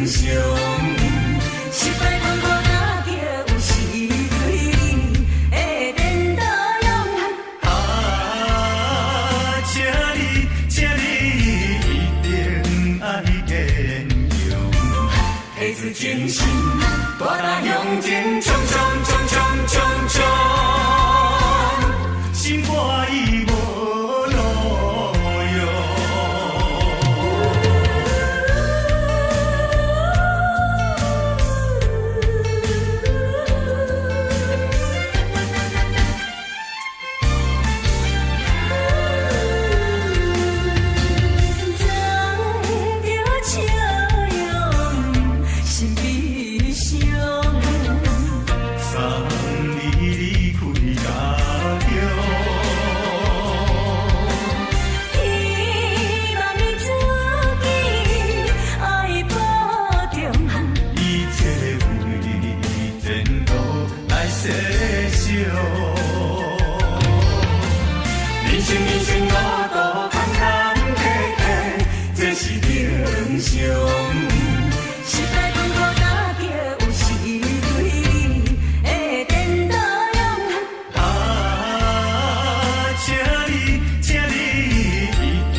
常。失敗困苦若叫有時對你的顛倒用。啊，請你，請你一定愛堅強，提出精神，大膽向前衝衝衝衝衝衝，心肝已無路用。藏著笑容，心悲傷。送你離開家鄉。希望你自己愛保重。一切為前途來設想。人生人生路途坎坎坷坷，這是平常。失敗困苦若叫有時對你的顛倒用。啊，請你，請你一定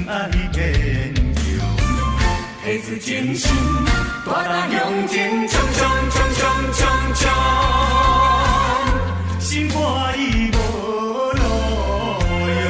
愛堅強，提出精神，大膽向前衝衝衝衝衝衝，心肝已無路用。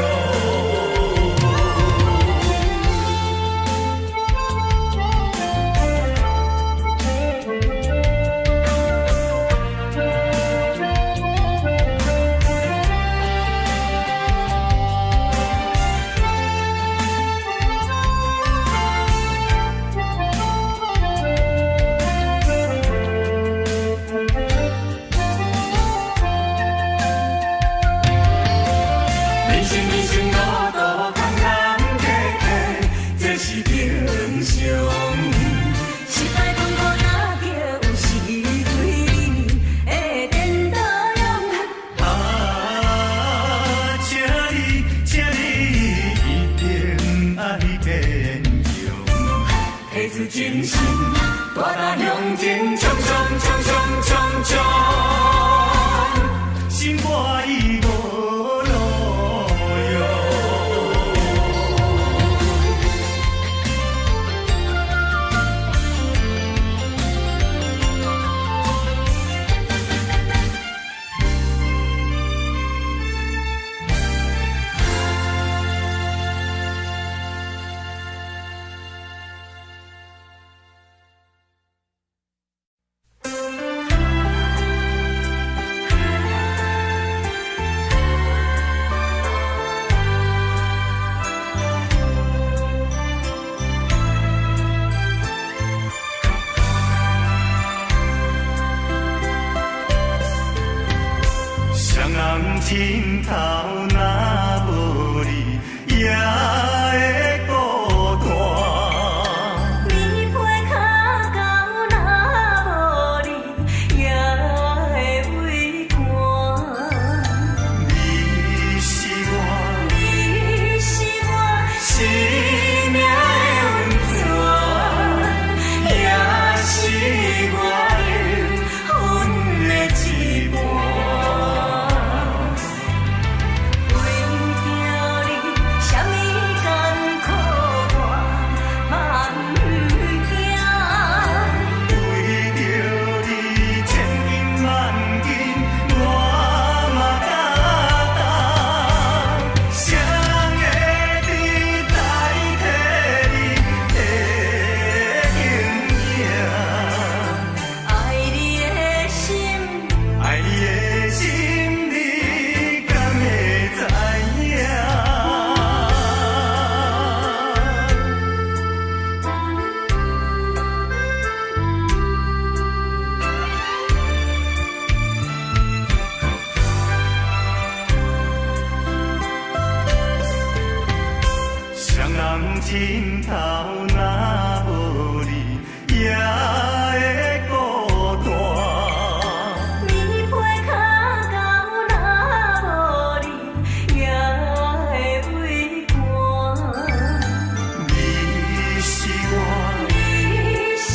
人生人生路途坎坎坷坷，這是平常。失敗困苦若叫有時對你的顛倒用。啊，請你，請你一定愛堅強，提出精神，大膽向前衝衝衝衝衝衝，心肝已無路用。雙人枕頭若無你，也會孤單。棉被跤狗若無你，也會畏寒。你是我你是我生命的溫泉，也是我靈魂的一半。為著你，啥物艱苦我嘛毋驚。為著你，千金萬金我嘛敢擔。誰人會代替你的形影？愛你的心，愛你的心，你敢會知影？雙人枕頭若無你，也會孤單。棉被跤狗若無你，也會畏寒。你是我你是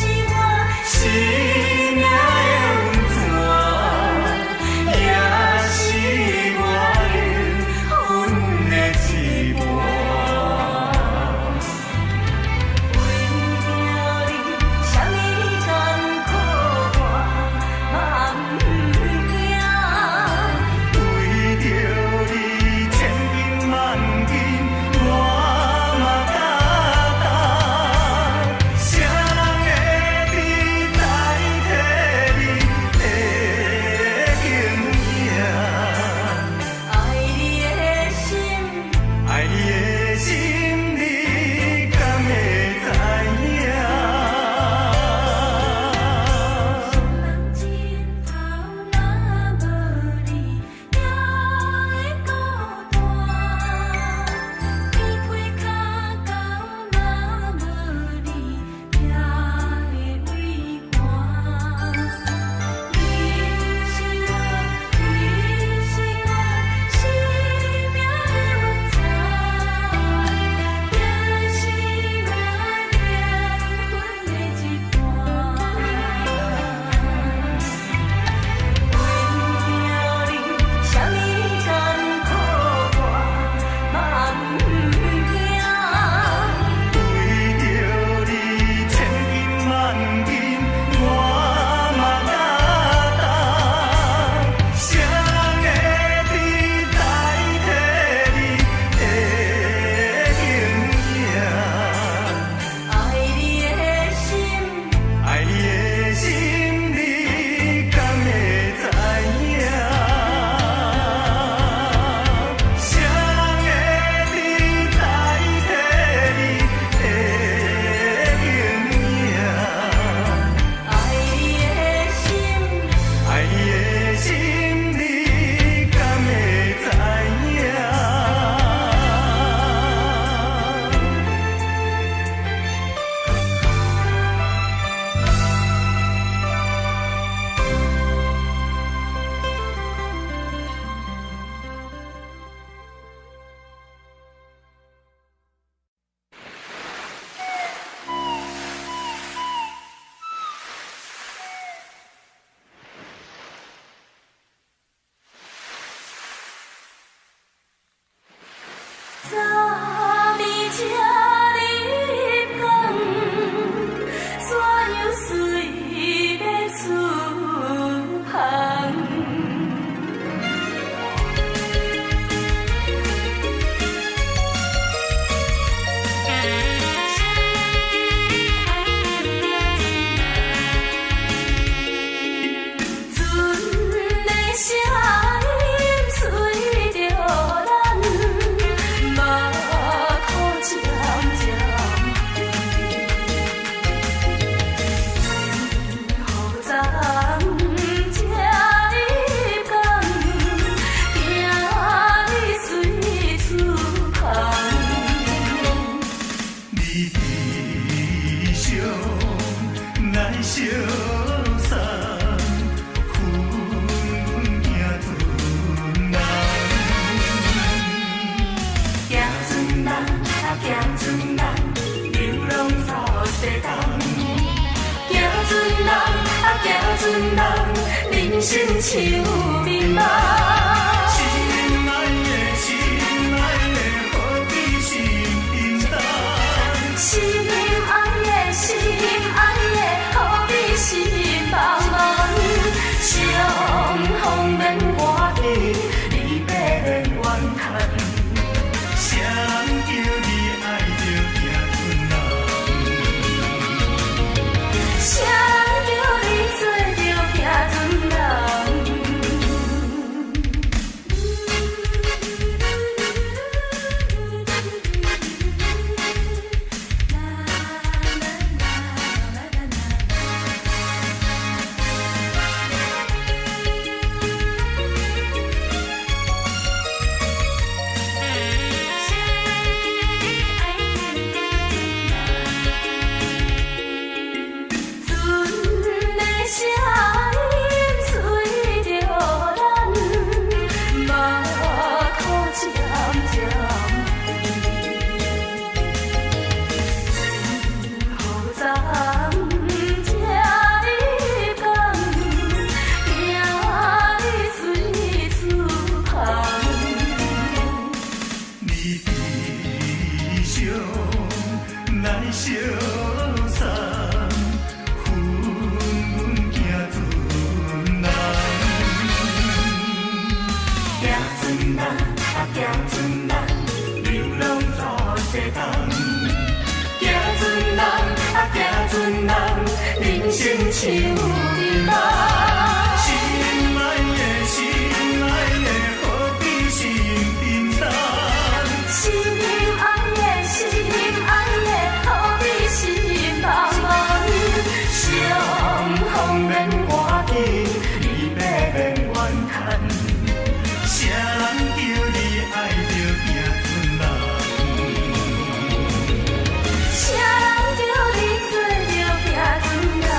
啥物這入工？怎樣隨欲出芳？船的聲音隨著咱，目苦漸漸甜。予昨這入工，行你隨出芳。你悲傷來相送，阮行船人。行船人啊，行船人，流浪走西东。行船人啊，行船人，人生像迷茫。心愛的，心愛的，何必心沉重？心愛的，心愛的，何必心茫茫？相逢免歡喜，離別免怨嘆。誰人叫你愛著行船人？誰人叫你做著行船人？船的聲音隨著咱，目苦漸漸甜。予昨這入工，行你隨出芳。你悲傷來相送，阮行船人。行船人啊，行船人，流浪走西東。行船人啊，行船人，人生像迷茫。心愛的，心愛的，何必心沉重？心愛的，心愛的，何必心茫茫？相逢免歡喜，離別免怨嘆。誰人叫你愛著行船人？誰人叫你做著行船人？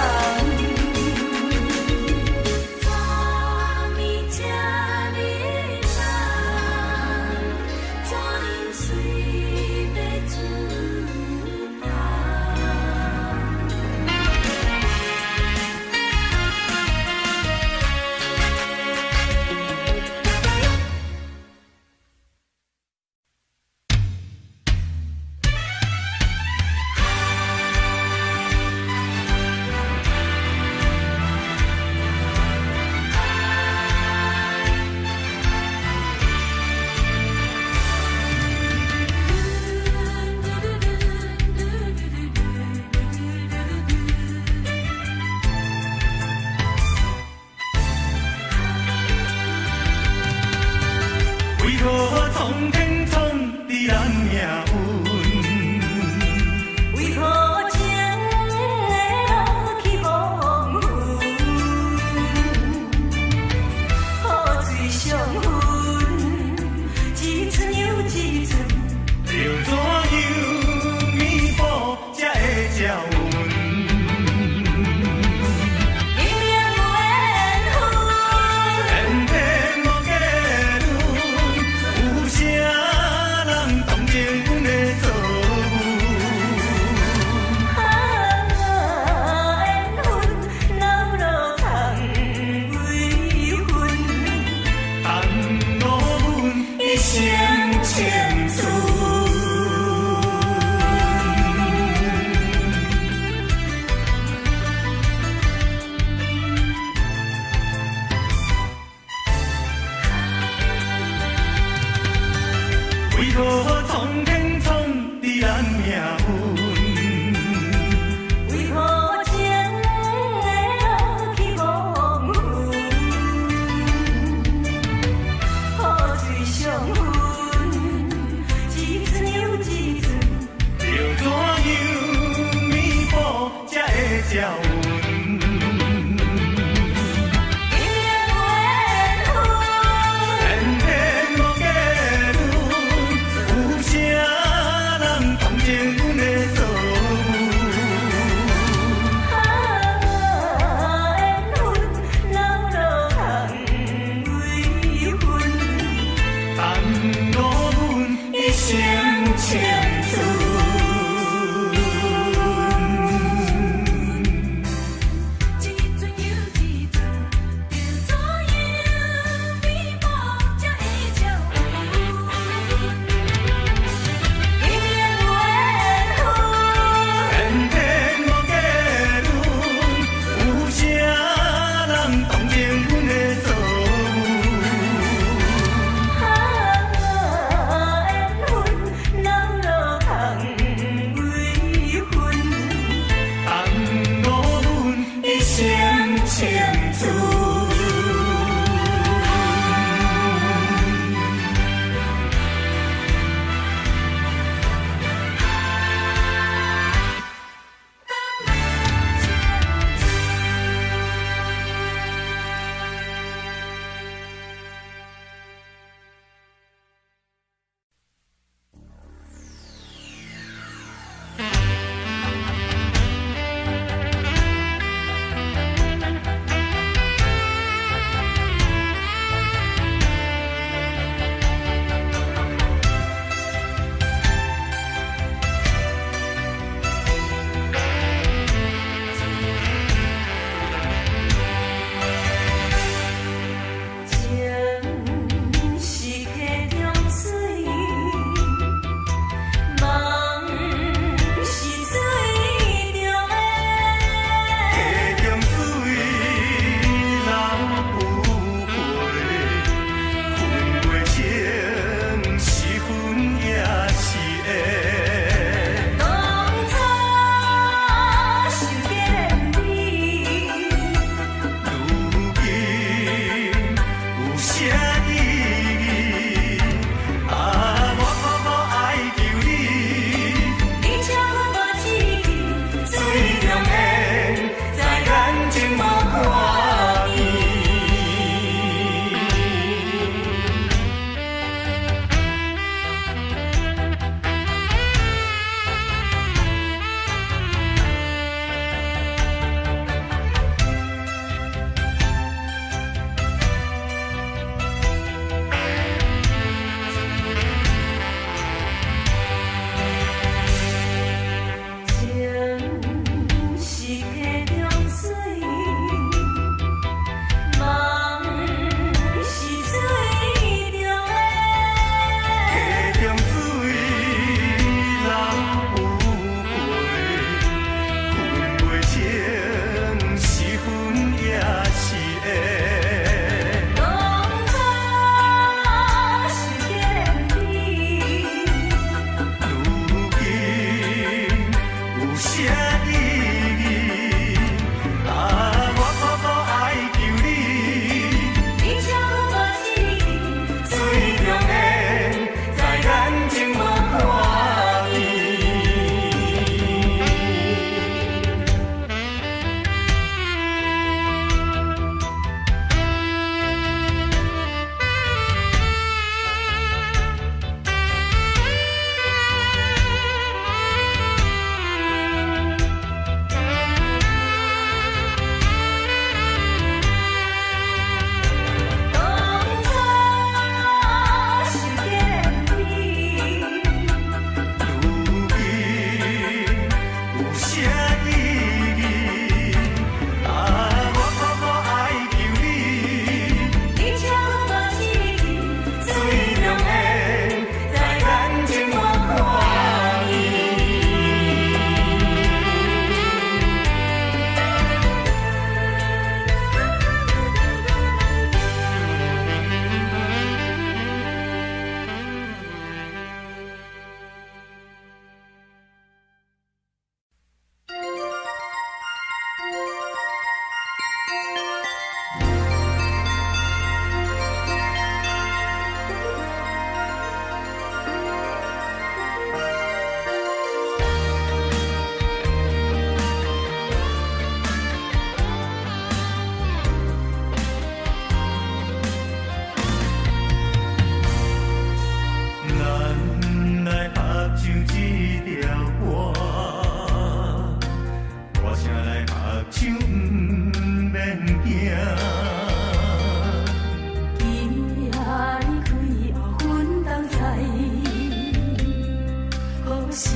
實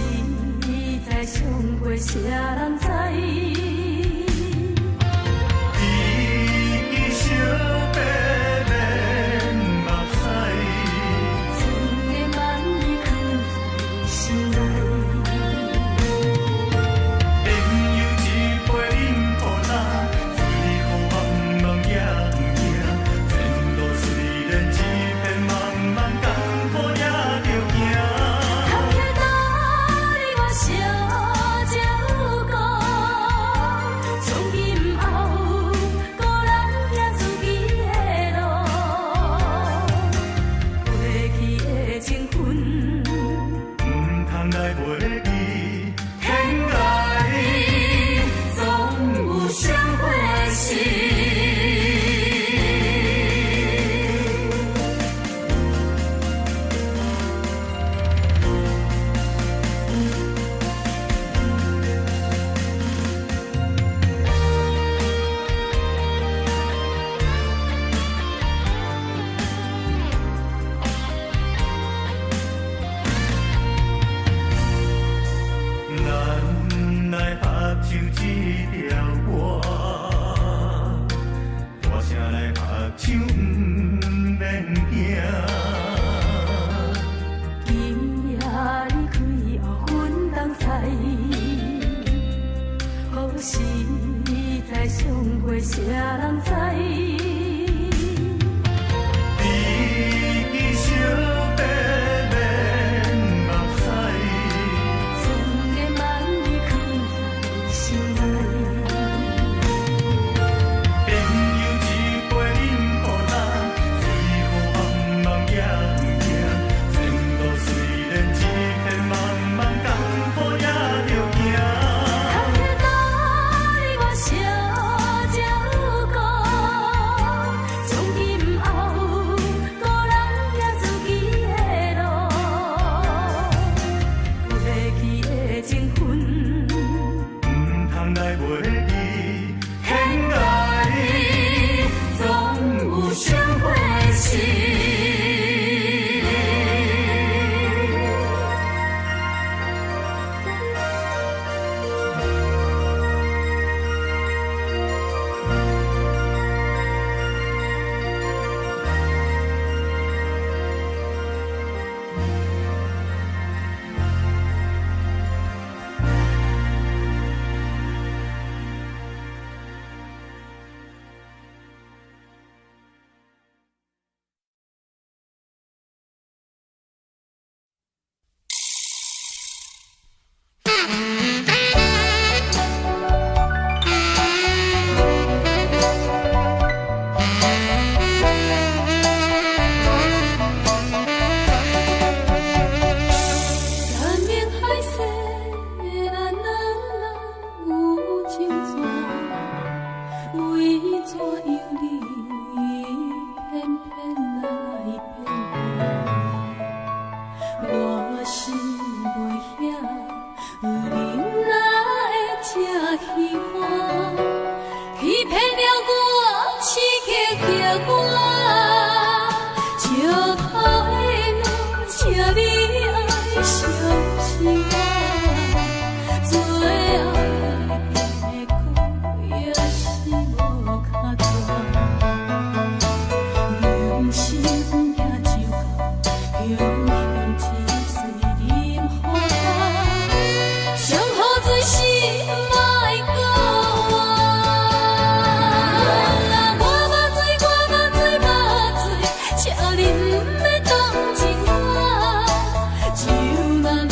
在相會誰人知？飛機相爬免目屎，船的萬里囥在心內。朋友一杯飲予焦，醉予茫茫也毋驚。前路雖然一片茫茫，艱苦也著行。坎坷帶我相照顧，從今後，孤人行自己的路。過去的情分，毋通來袂記，天涯總有相會時。咱來合唱這條歌，大聲來合唱，毋免驚。今夜你開後分東西，好實在相會誰人知？飛機相爬免目屎，船的萬里囥在心內。朋友一杯飲予焦，醉予茫茫也毋驚。前路雖然一片茫茫，艱苦也著行。坎坷帶我相照顧，從今後，孤人行自己的路。過去的情分，毋通來袂記，天涯總有相會時。山盟海誓，咱兩人有情紙，為怎樣你偏偏來變卦？我是袂曉，你哪會這虚华？欺騙了我，刺激著我，石頭的路，請你愛相信我，最後的結果也是無跤大。硬是毋惊酒到，雄雄一醉饮予焦，上好醉是莫阁活。我麻醉，我麻醉，麻醉，请你毋免同情我，酒若落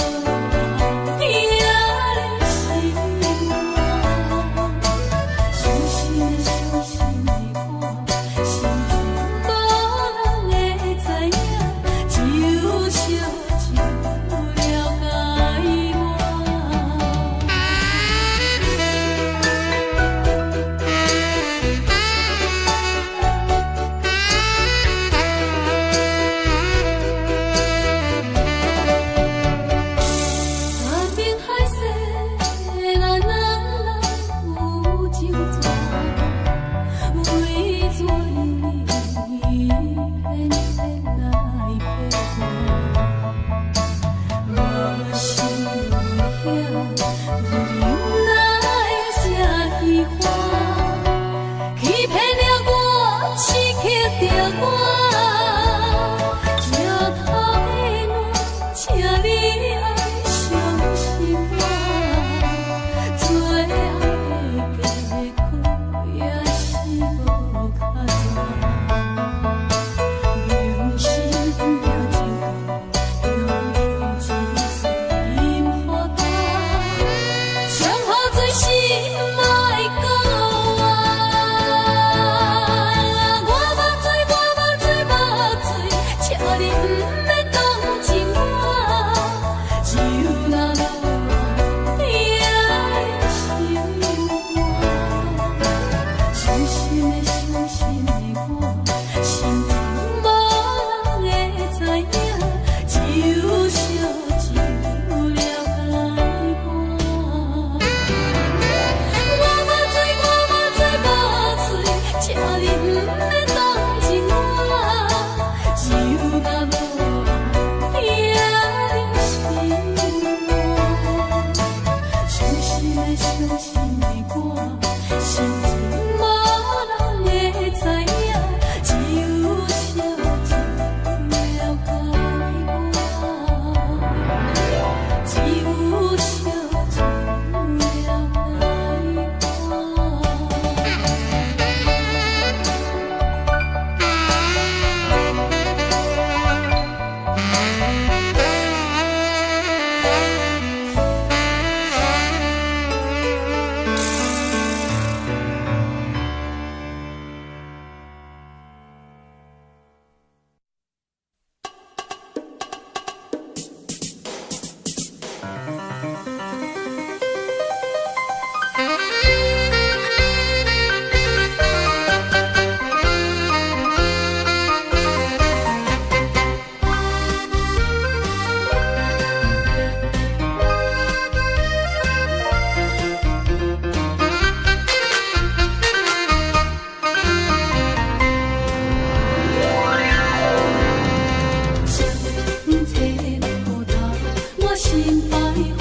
心徘徊，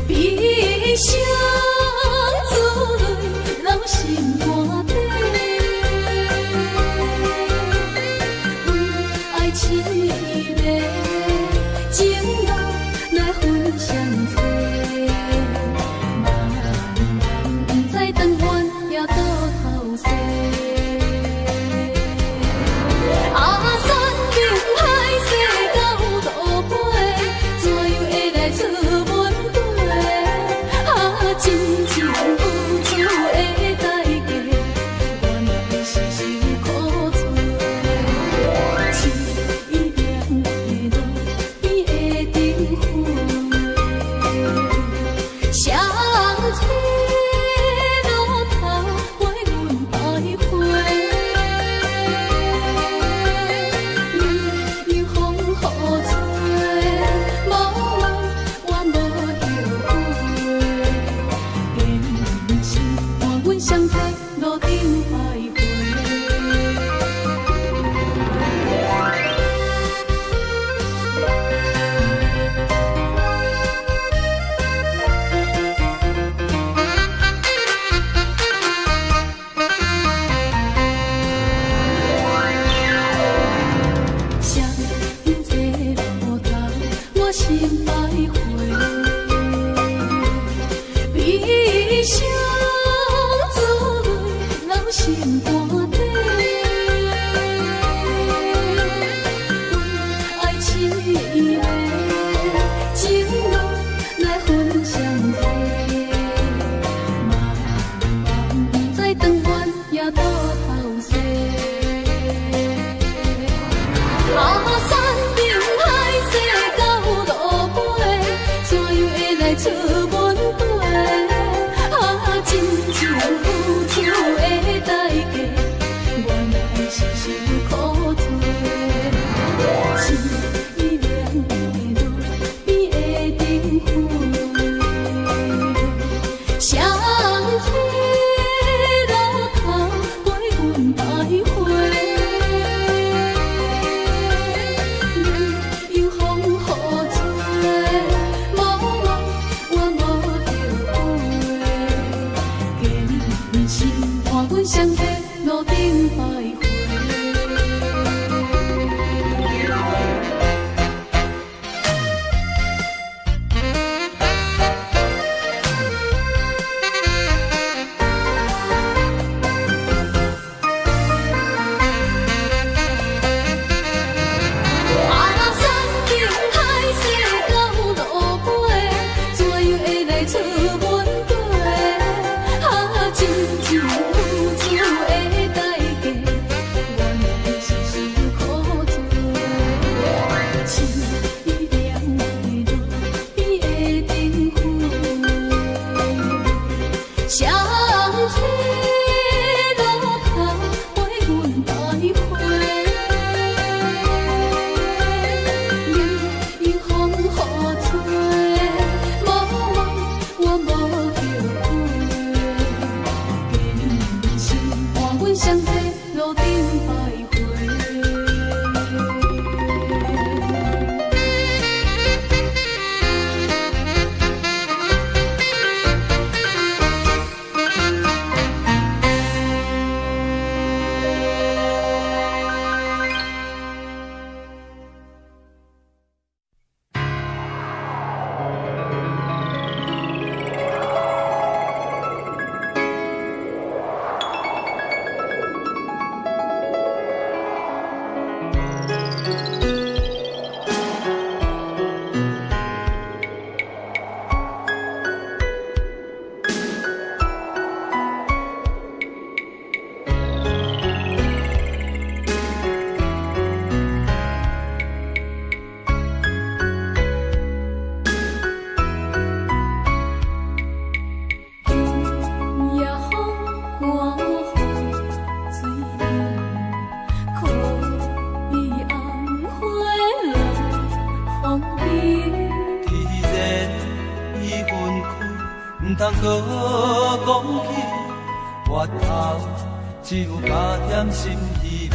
悲伤珠淚流心肝底，為愛痴迷，情路來分相找，茫茫不知當願也倒頭勢。啊，山盟海誓到路尾，怎樣會來出問題？啊，真情付出的代價，原來是受苦罪。淒涼的路邊的燈火，誰在路頭陪阮徘徊？任由風雨吹，無愛我無後悔。堅持伴阮相在路頂徘徊。誰在路頭，我心徘徊，悲傷珠淚流心肝底，為愛痴迷，情路來分相找，茫茫不知當願也倒頭勢。啊，山盟海誓到路尾，怎樣會來出問題？啊，真情付出的代價，原來是受苦罪。淒涼的路邊的燈火，誰在路頭陪阮徘徊？任由風雨吹，無愛我無後悔。堅持伴阮相在路頂徘徊。啊，山盟海誓到路尾，怎樣會來出問題？啊，真情付出的代價，原來是受苦罪。淒涼的路邊的燈火，誰在路頭陪阮徘徊？任由風雨吹，無愛我無後悔。堅持伴阮相在路頂徘徊。夜風寒雨水冷，可比紅花落風冰。既然已分開，毋通閣講起，回頭只有加添心稀微。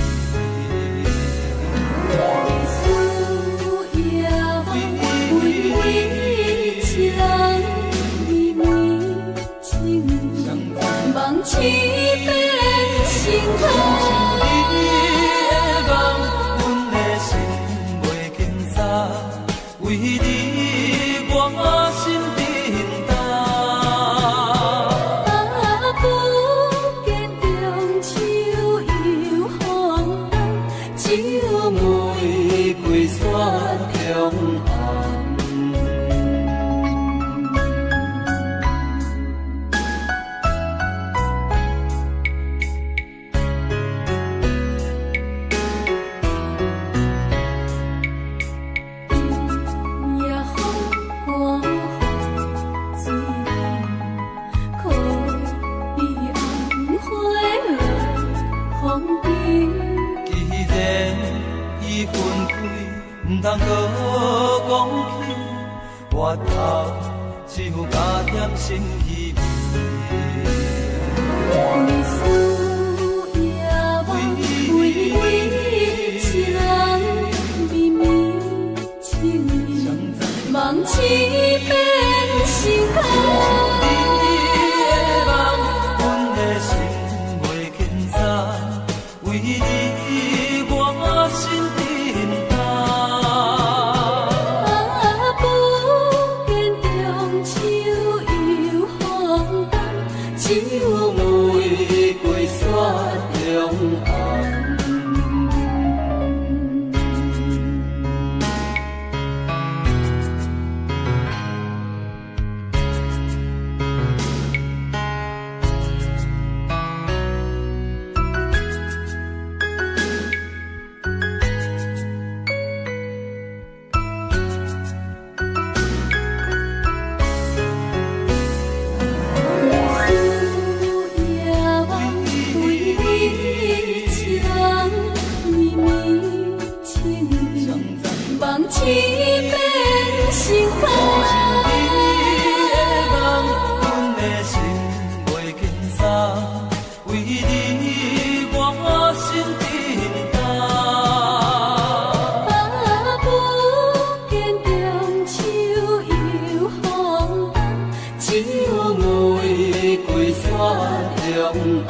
思夜為你我心震動。啊，不見中秋又風冬，酒玫瑰雪中紅。夜風寒雨水冷，可比紅花落風冰。既然已分開，毋通閣講起，回頭只有加添新稀微。日思夜夢，為你一人，绵綿情意，夢痴變成空。你的夢，阮的心袂肯走，為你我心震動。啊，不見中秋又風冬，酒玫瑰雪中紅。日思夜夢，為你一人，綿綿情意，夢痴變成空。你的夢，阮的心袂肯走，為你我心震動。啊，不見中秋又風冬，酒玫瑰雪中紅。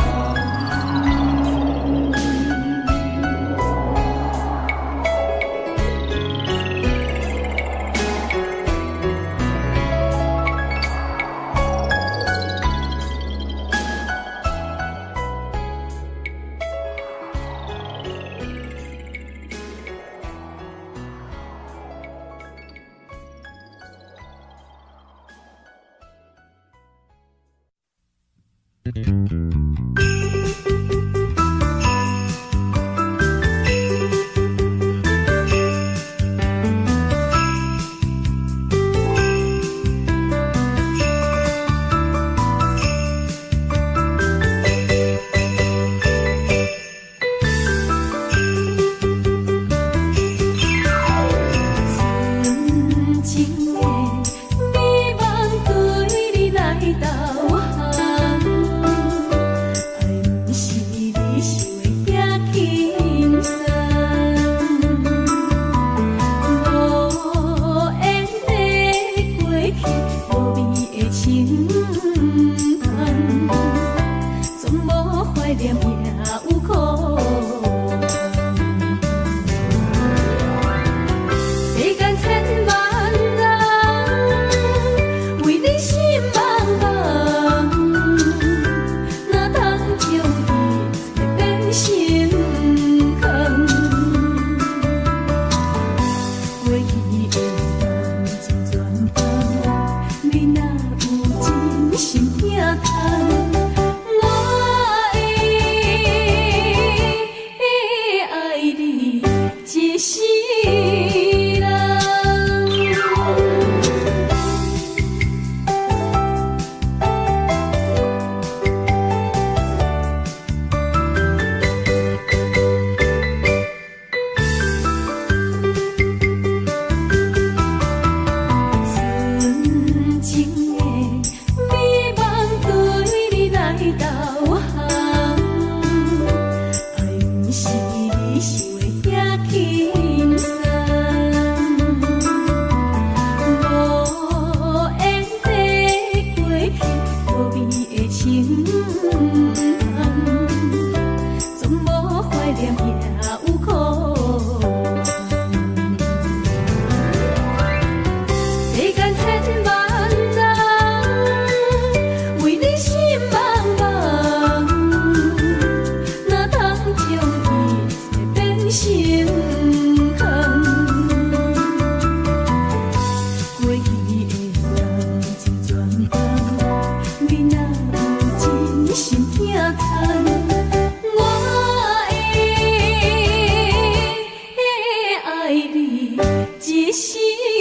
純情的美夢對你來投降，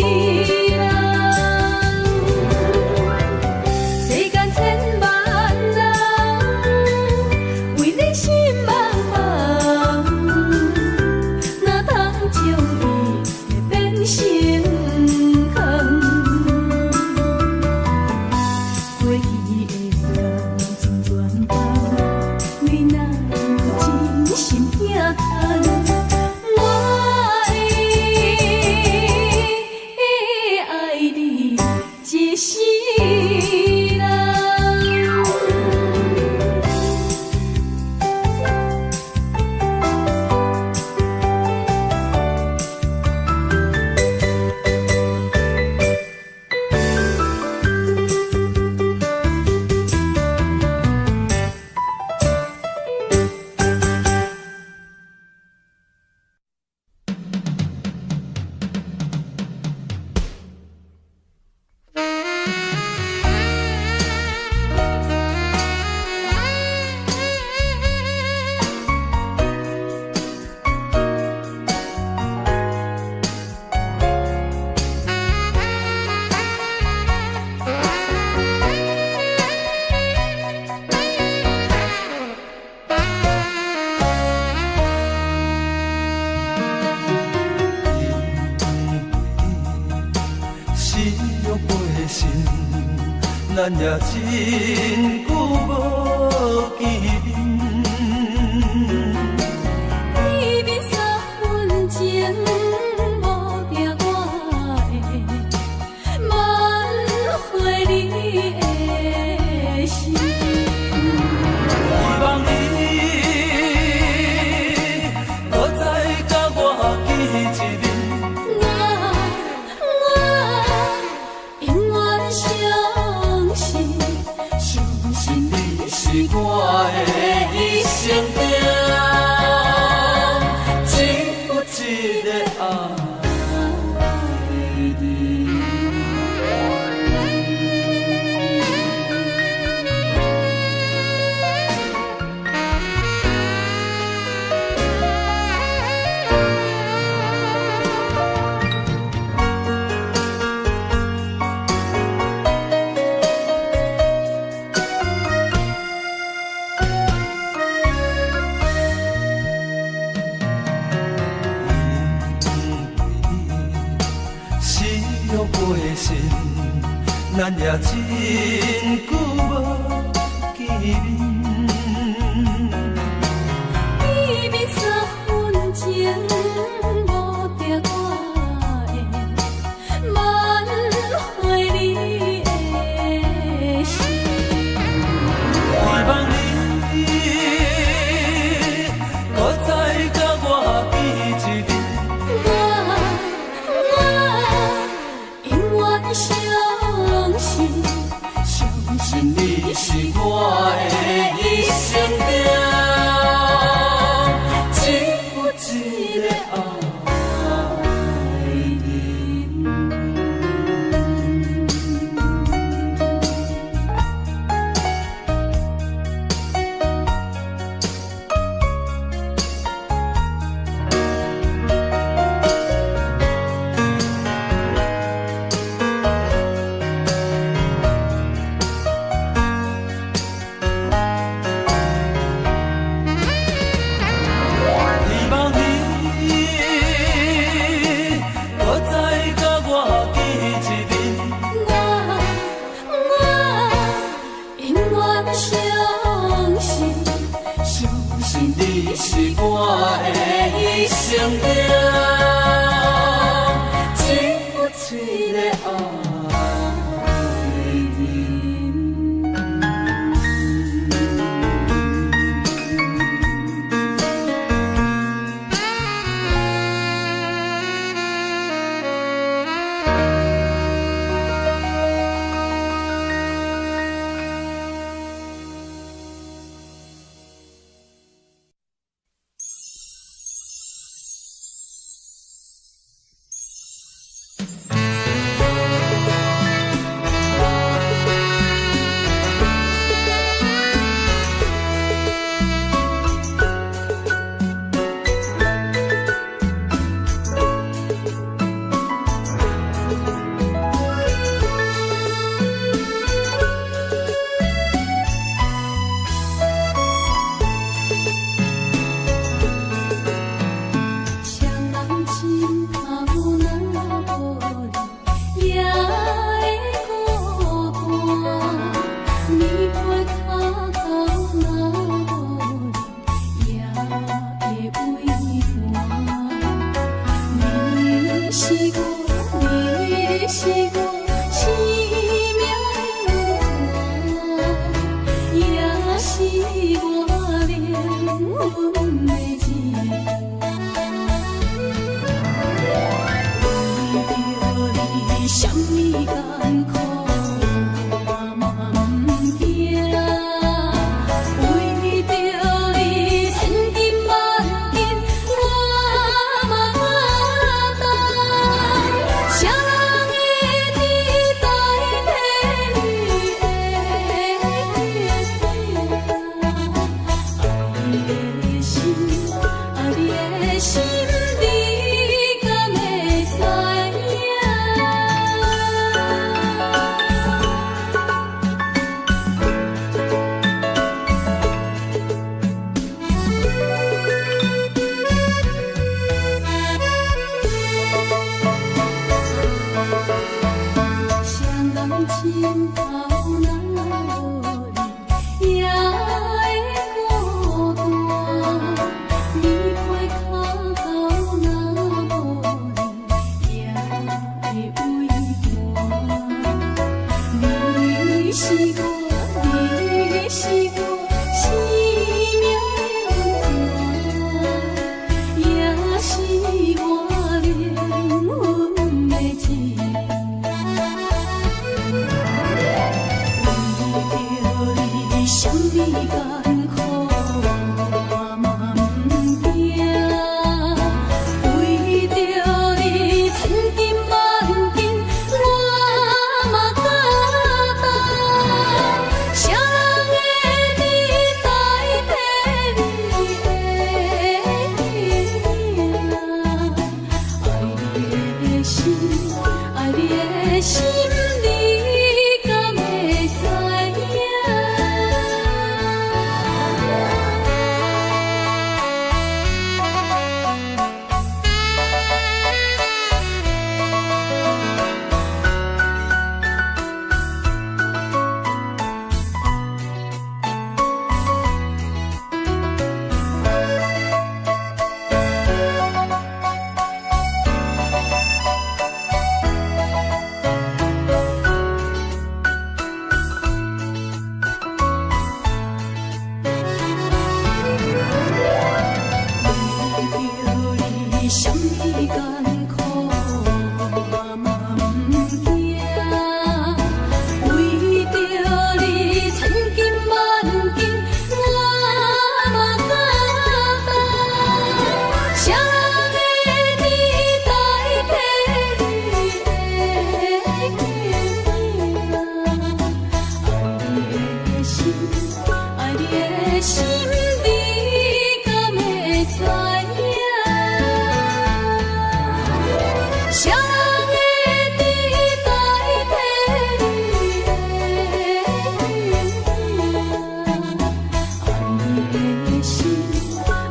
人。世間千萬人，為你心茫茫，哪通將一切變成空？過去的感情全放，你若有真心疼趁，我會愛你一世人。因為你死若過身，咱也真久無見面。你面煞溫情，無定我會挽回你的心。希望你閣再佮我見一面。我我永遠相信，相信你是我的一生定，只有一个愛人。因為你死若過身，咱也真久無見面。你面煞溫情，無定我會挽回你的心。希望你閣再佮我見一面。我我永遠相信，相信你是我的一生定，只有一個愛人。希望你閣再佮我見一面。我我永遠相信，相信你是我的一生定，只有一個愛人。我是我生命的源泉，也是我靈魂的一半。為著你，啥物艱苦我嘛毋驚。為著你，千金萬金我嘛擔。誰人會知代替你的疼？愛你的心，愛你的心，你敢會知影？誰人枕頭若無你，也會孤單。棉被跤頭若無你，也會畏寒。你是我，你是我生命的源泉，也是我靈魂的一半。為著你，啥物艱苦我嘛毋驚。為著你，千金萬金我嘛擔。誰人會知代替你的疼？愛你的心，愛你的心，你敢會知影？為著你，啥物艱苦我嘛毋驚。為著你，千金萬金我嘛擔。誰人會知代替你的疼？愛你的心，愛你的心，你敢會知影？誰人會知代替你的疼？愛你的心，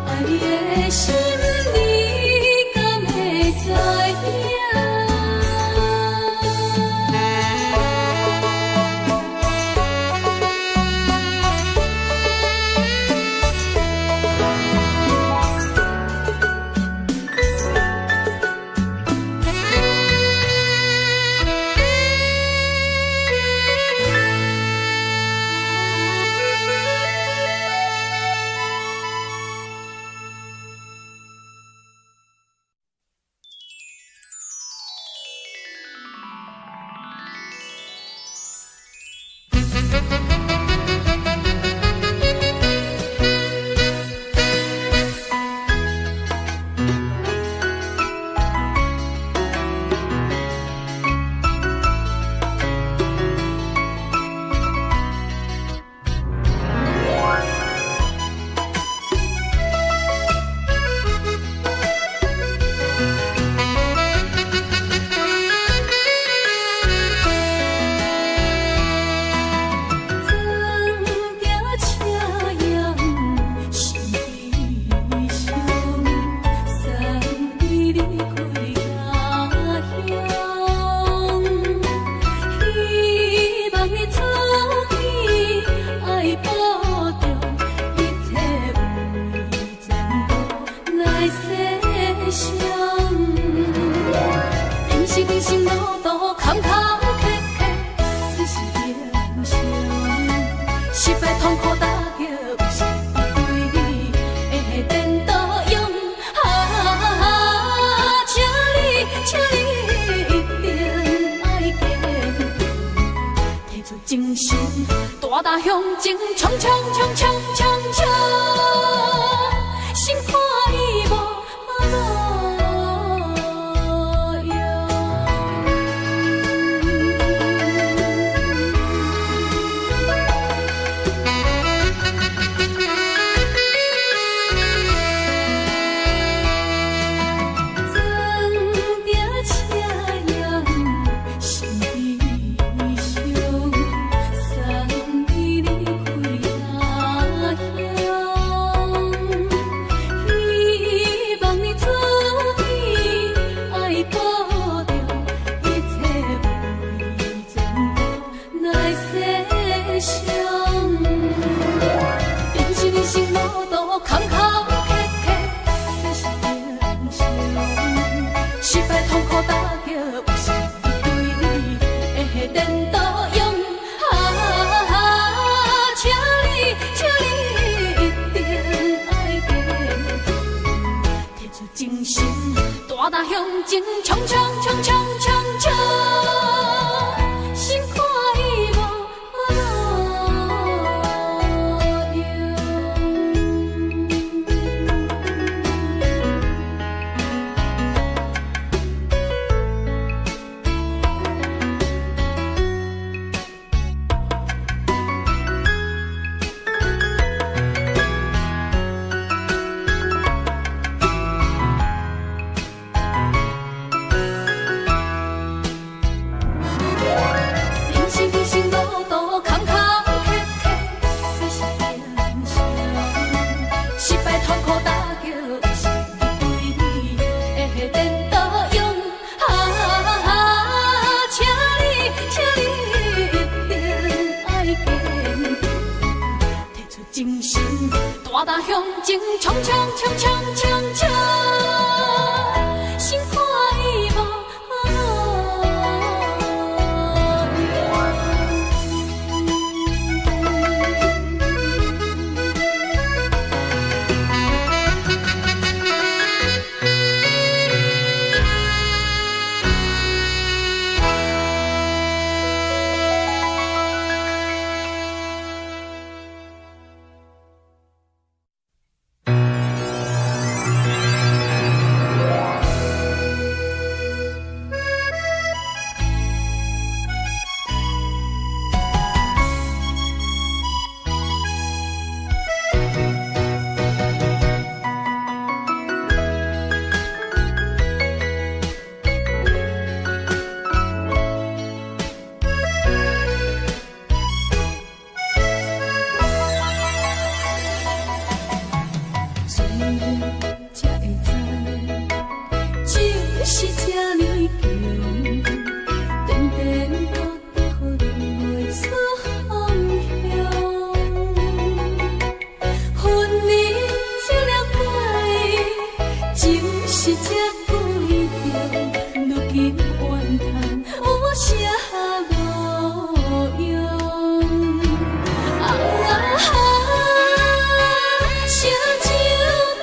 愛你的心，你敢會知影？痛苦打擊，有時對你的顛倒用。啊，請你，請你一定愛堅強，提出精神，大膽向前衝衝衝衝衝衝，心看伊無路用。装著车影心悲伤，送你离开他乡。希望你做天愛保重，一切為前途來設想。人生人生路途坎坎坷坷，這是平常。失敗痛苦打擊，有時對你的顛倒用。啊，請你，請你一定愛堅強，提出精神，大膽向前衝衝衝衝衝衝，心看伊無路用。人生人生路途坎坎坷坷，這是平常。失敗痛苦打擊，有時對你的顛倒用。啊，請你，請你一定愛堅強，提出精神，大膽向前衝衝衝衝衝衝，心看伊無路用。醉了才會知，情是這呢強，顛顛倒倒予人袂出方向。分離才了解，情是這貴重，如今怨嘆有啥路用？啊，燒酒杯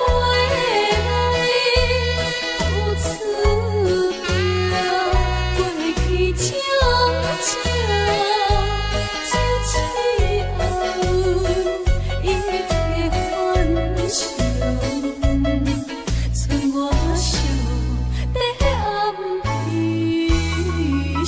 內，有此着過去種種，從此後一切幻想，剩我寂在暗悲傷。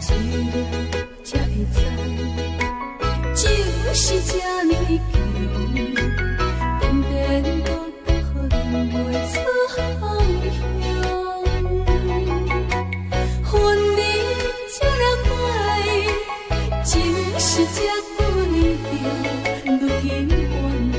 醉了才會知，情是這呢強，顛顛倒倒予人袂出方向。分離才了解，情是這貴重，如今怨嘆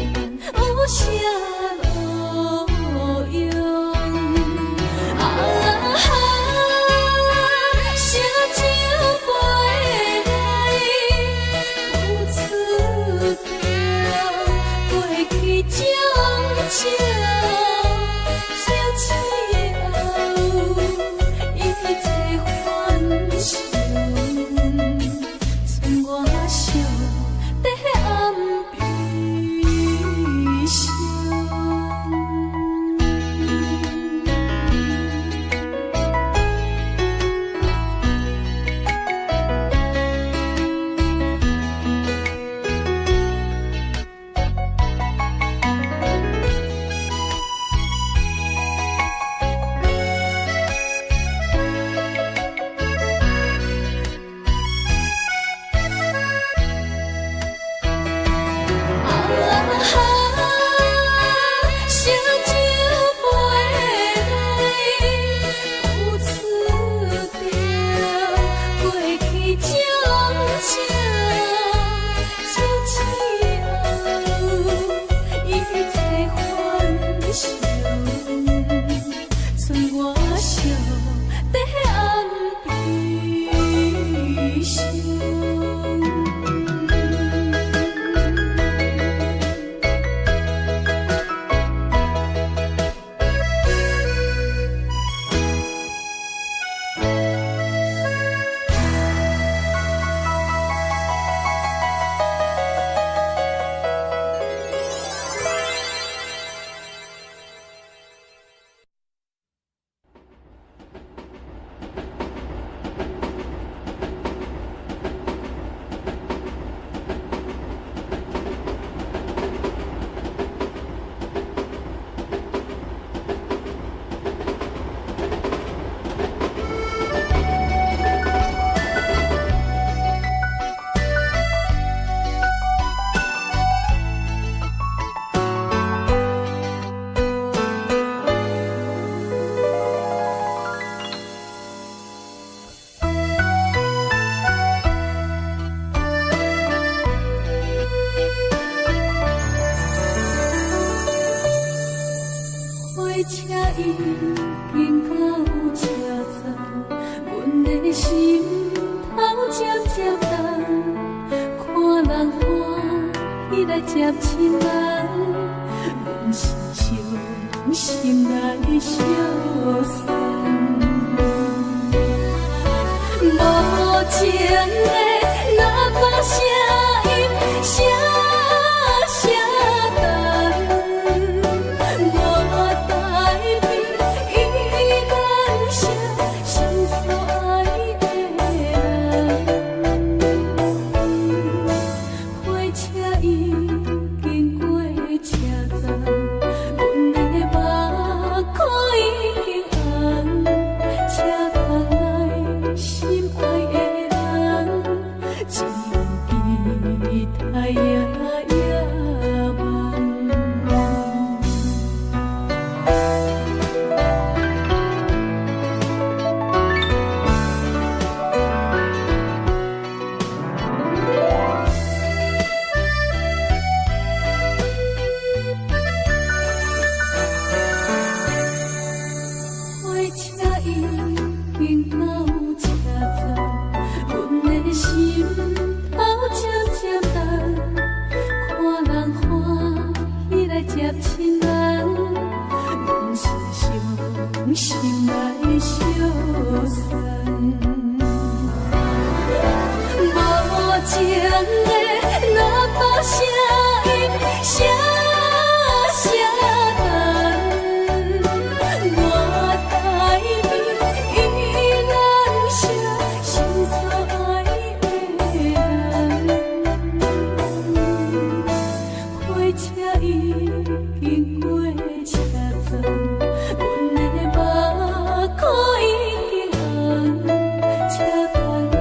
接親人，阮是傷心來相送。無情的喇叭聲音，聲聲等，我代替伊感謝心所愛的人。火車已經過車站，阮的目眶已經紅，車窗內心愛的人，只有期待夜夜夢。火車已經到車站，阮的心頭漸漸重，看人歡喜來接親人，阮是傷心來相送。無情的喇叭聲音，聲聲等，我代替伊難捨心所愛的人。火車已經過車站，阮的目眶已經紅，車窗內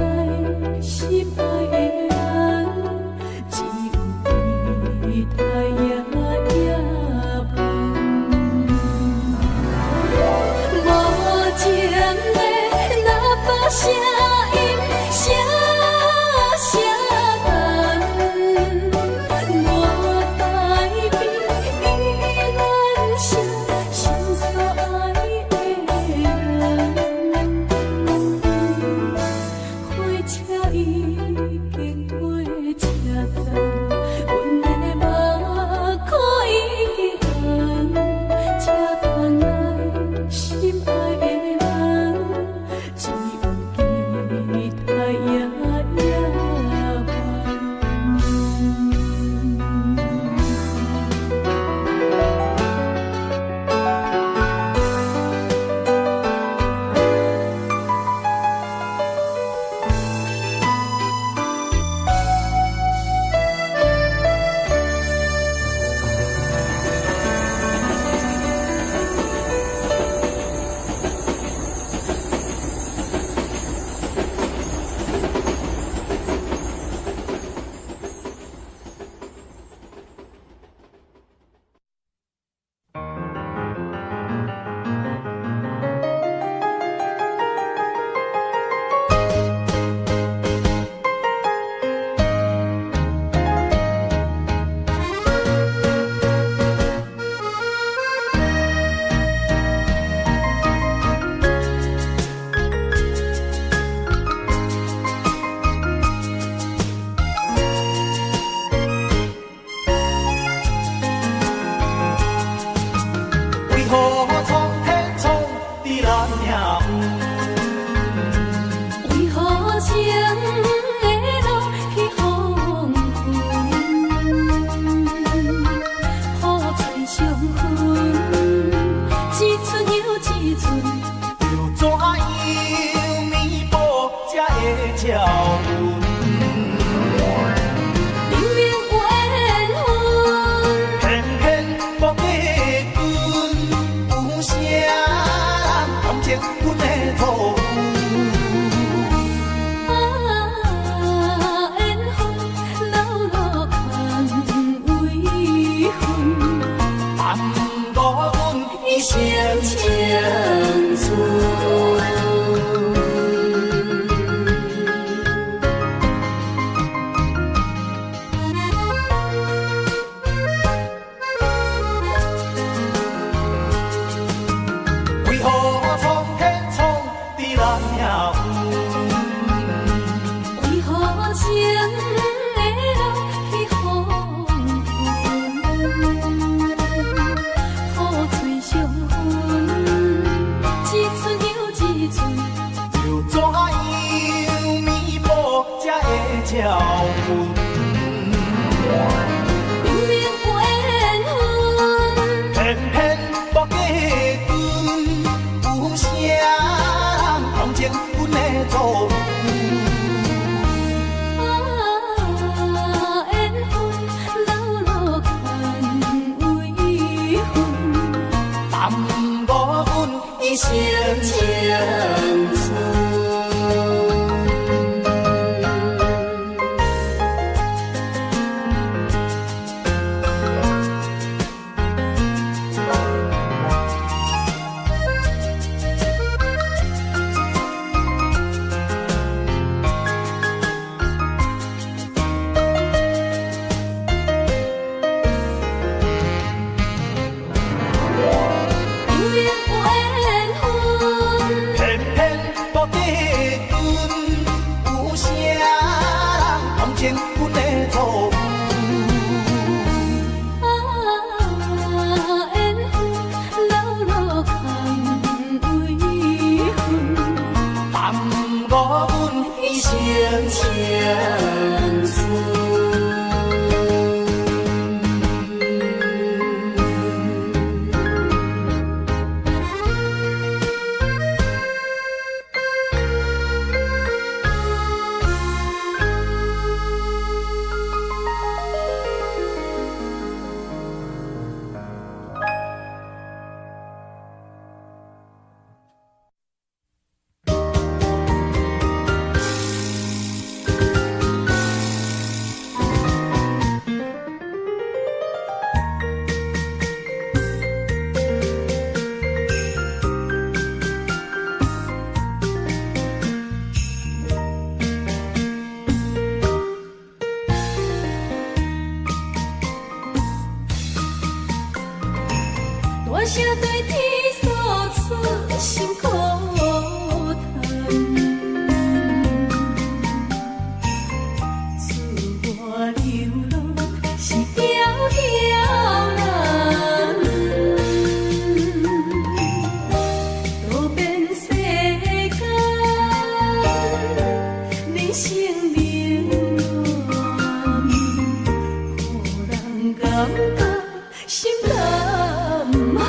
心愛的人，只有期待夜夜夢。無情的喇叭聲音，聲聲等，我代替伊難捨心所愛的人。火車已經過車站，阮的目眶已經紅，車窗內心愛的人，只有期待夜夜夢。為何蒼天創治咱命運？為何情的路去黃昏，雨吹傷痕，一寸又一寸。要怎樣彌補才會照阮？明明有緣分，偏偏無結婚，有啥人同情阮的錯誤？啊，緣分流落空遺恨，耽誤阮一生青春。照阮。明明有緣分，偏偏無結婚，有啥人同情阮的遭遇？啊，緣分流落牽為恨，耽誤阮一生青春。明明有緣分，偏偏無結婚，有啥人同情阮的遭遇？啊，緣分流落牽為恨，耽誤阮一生青春。大聲對天訴出心苦嘆，自我流浪是遙遙難，渡遍世間，人生冷暖，予人感覺心膽寒。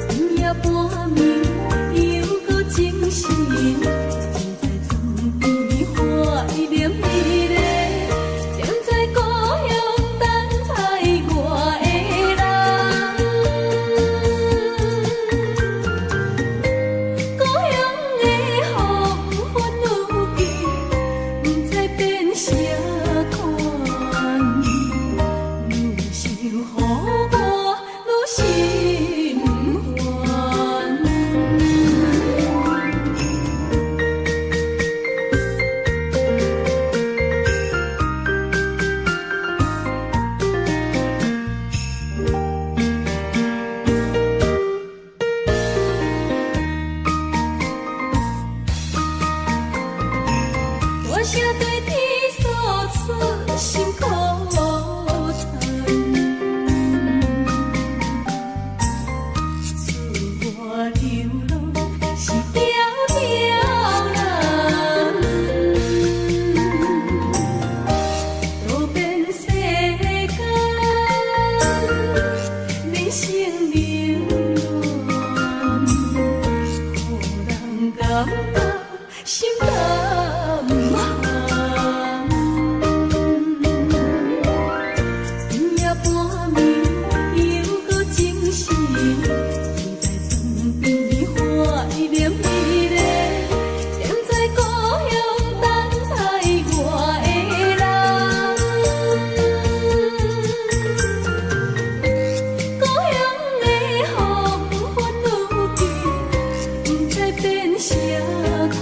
今夜半暝猶閣精神，坐在床邊懷念彼个，踮在故鄉等待我的人。故鄉的黃昏雨季，不知變啥款，愈想予我愈心煩。大聲對天訴出心苦嘆，自我流浪是遙遙難，渡遍世間，人生冷暖，予人感覺心膽寒。今夜半暝猶閣精神，坐在床邊懷念彼個，踮在故鄉等待我的人。故鄉的黃昏雨季，不知變啥款，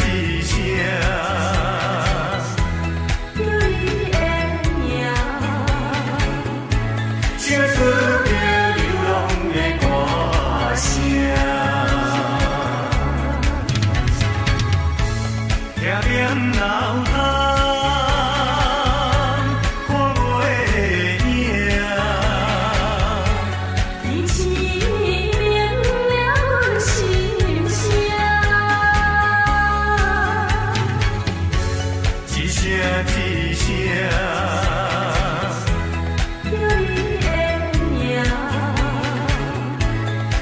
一聲，叫你的名，唱出著流浪的歌聲。聽念老冬，看袂影。天星明了阮心声。一聲一聲，叫你的名，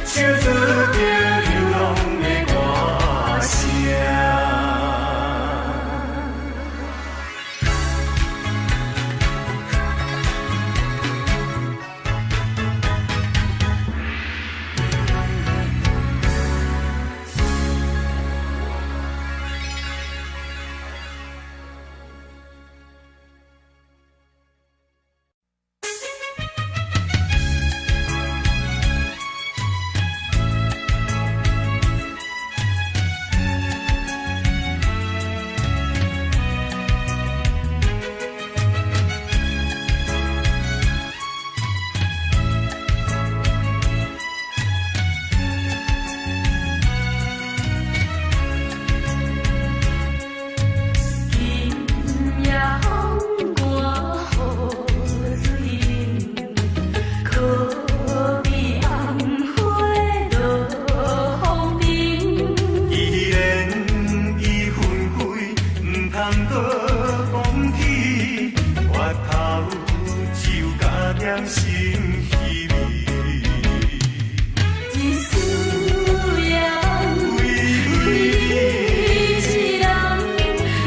唱出著流浪的歌聲。今夜風寒雨水淋，可比紅花落風塵。既然已分開，毋通閣講起，回頭只有加添心稀微。一思念，为为你一人，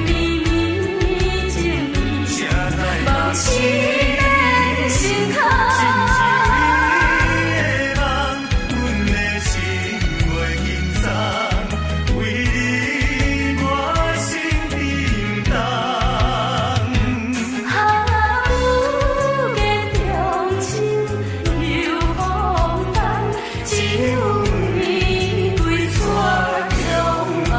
绵绵情意，谁知梦醒的心坎。真是你的梦，阮的心袂轻松，为你我心沉重。哈，不见中秋又風冬，只有你歸雪中紅。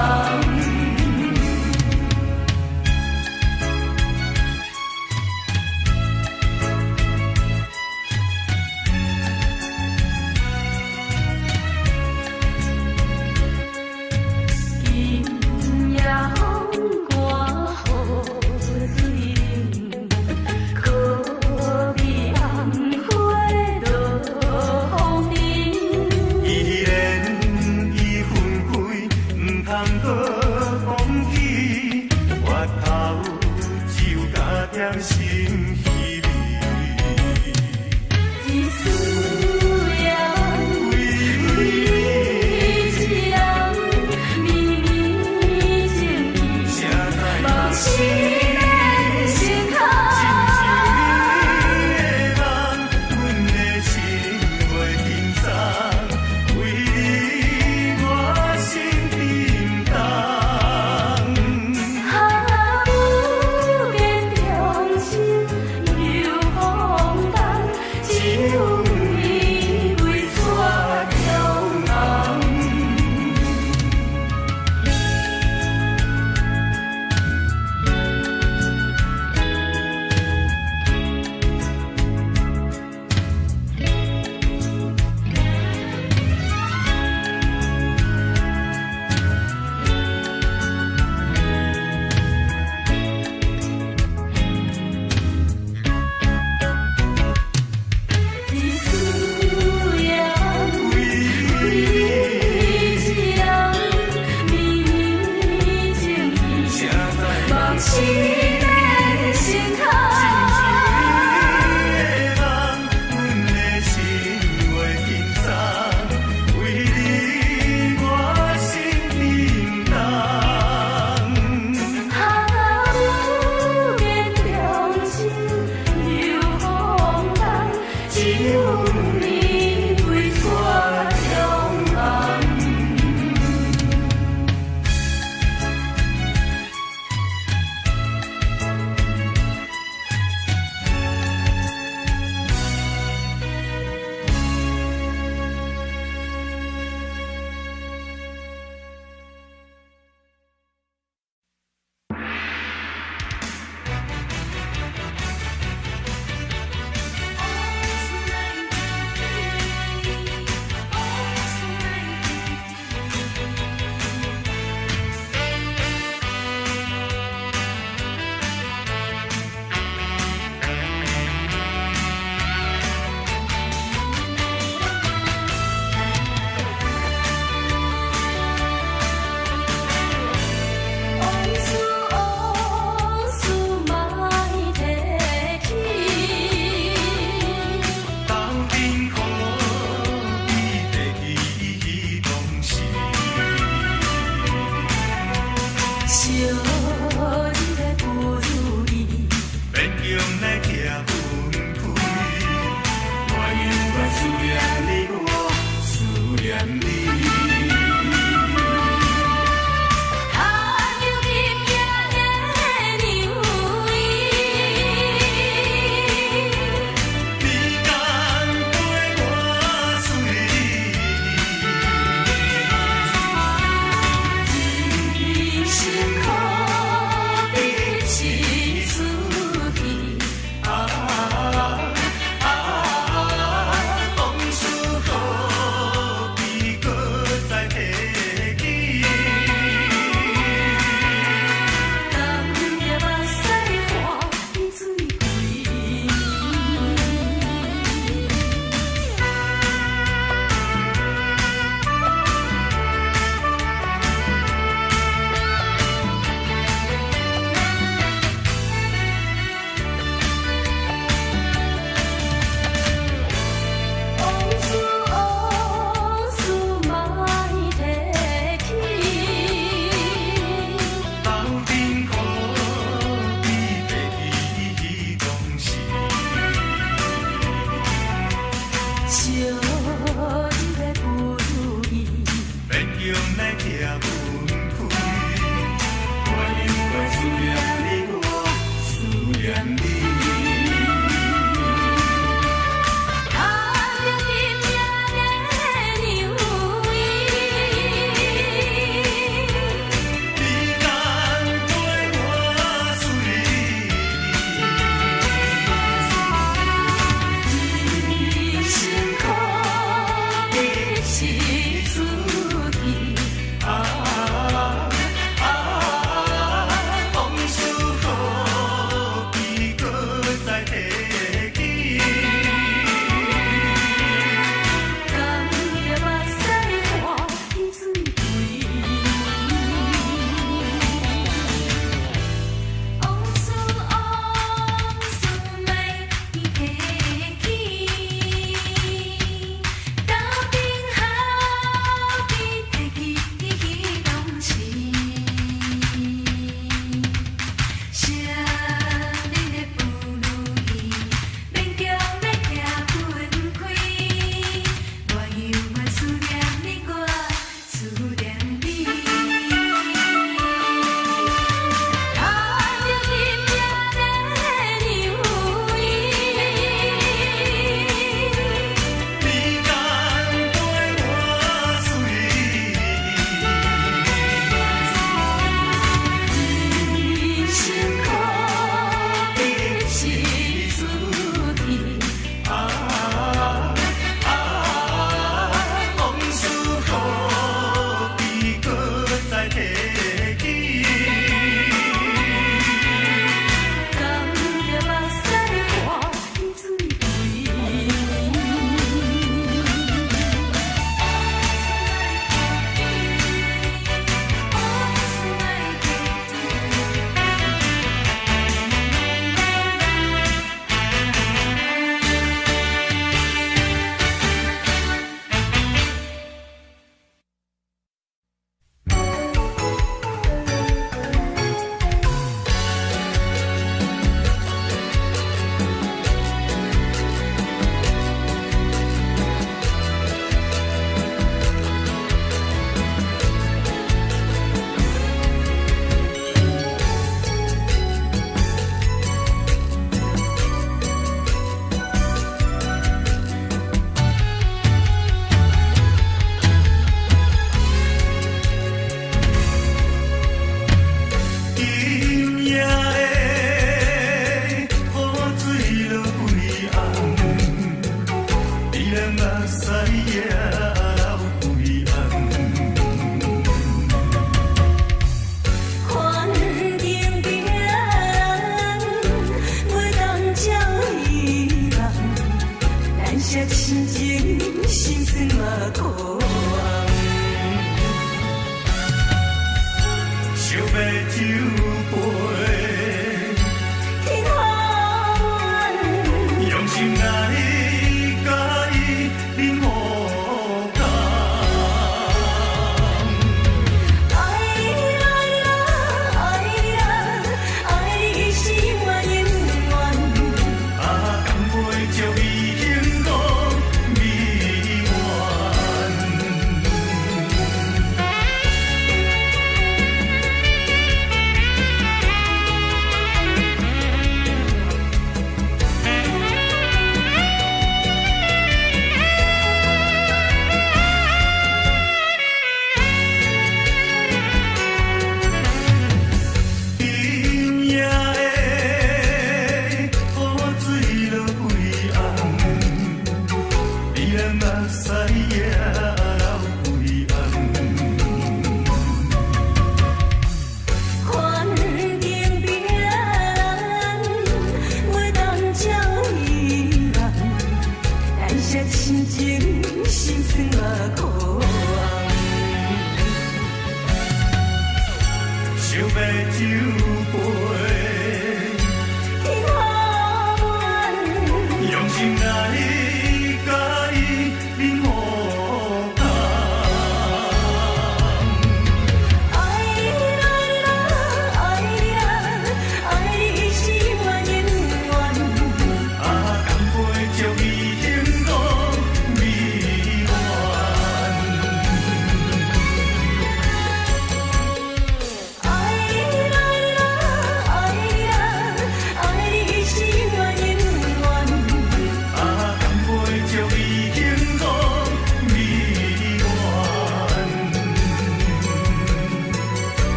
今夜風寒雨水淋，可比紅花落風塵。既然已分開，毋通閣講起，回頭只有加添心稀微。一思念，为为你一人，绵绵情意，谁知梦醒的心坎。真是你的梦，阮的心袂轻松，为你我心沉重。哈，不见中秋又風冬，只有你歸雪中紅。一思念，为为你一人，绵绵情意，谁知梦醒的心坎。真是你的梦，阮的心袂轻松，为你我心沉重。哈，不见中秋又風冬，只有你歸雪中紅。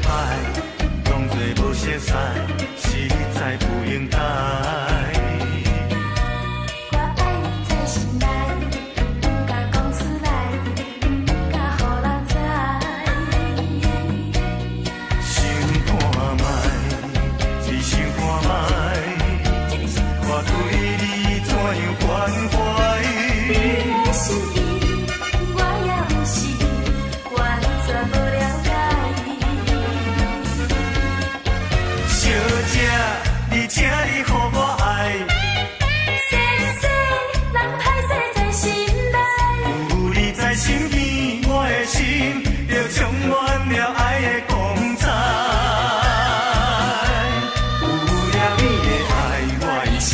擺，當作無熟似，實在不應該。我愛你在心內，毋敢講出來，毋敢予人知。想看覓，你想看覓，我對你怎樣關懷？你的心意，我也毋是完全無了解。小姐，你請你予我愛，先生，人歹勢在心內。有你在身邊，我的心就充滿了愛的光彩。有了你的愛，我一生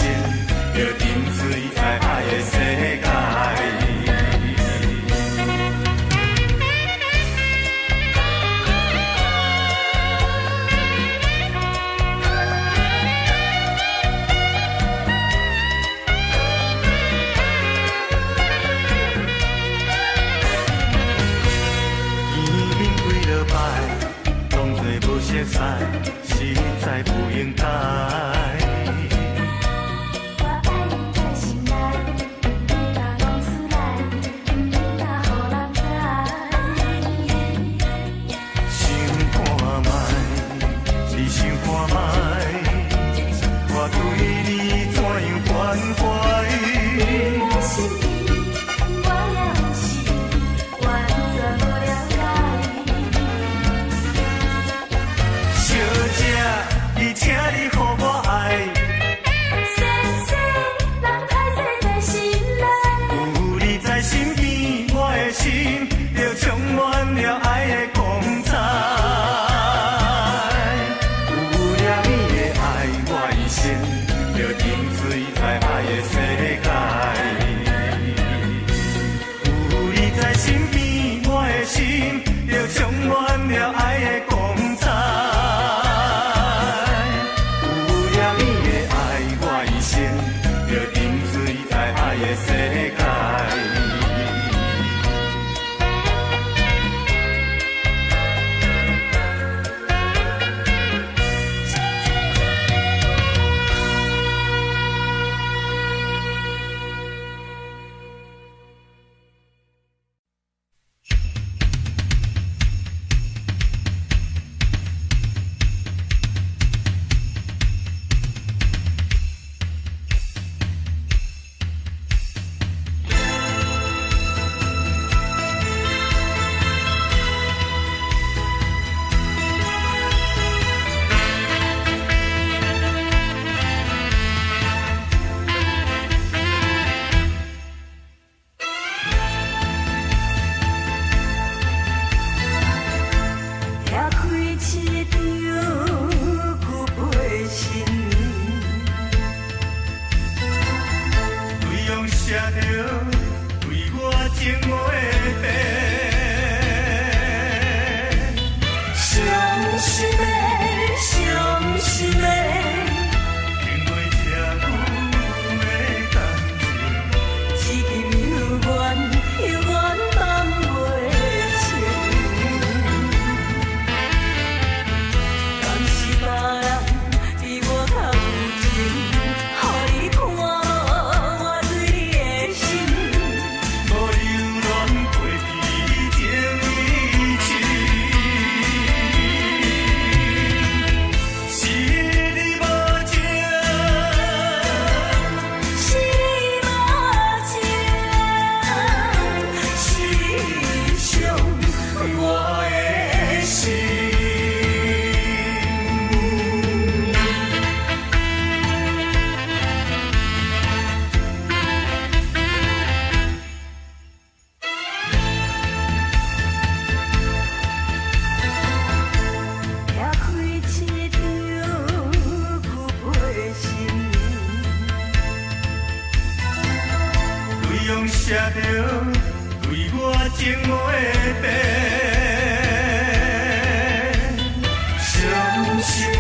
就沉醉在愛的世界。見面幾落擺，當作無熟似，實在不應該。我愛你在心內，毋敢講出來，毋敢予人知。想看覓，你想看覓，我對你怎樣關懷？你的心意，我也毋是完全無了解。小姐，你請你予我愛，先生，人歹勢在心內。有你在身邊，我的心就充滿了愛的光彩。有了你的愛，我一生就沉醉在愛的世界。有你在身邊，我的心就充滿了愛的光彩。有了你的愛，我一生就沉醉在愛的世界。拆開一張舊批信，對方寫著對我情話的。傷心的，傷心的，經過這久的感情，至今猶原猶原放袂清。敢是別人比我較有情，予你看無我對你的心。無留戀過去情已深。是你無情，是你無情，是你傷我的心。拆開一張舊批信，對方寫著對我情話的。傷心的，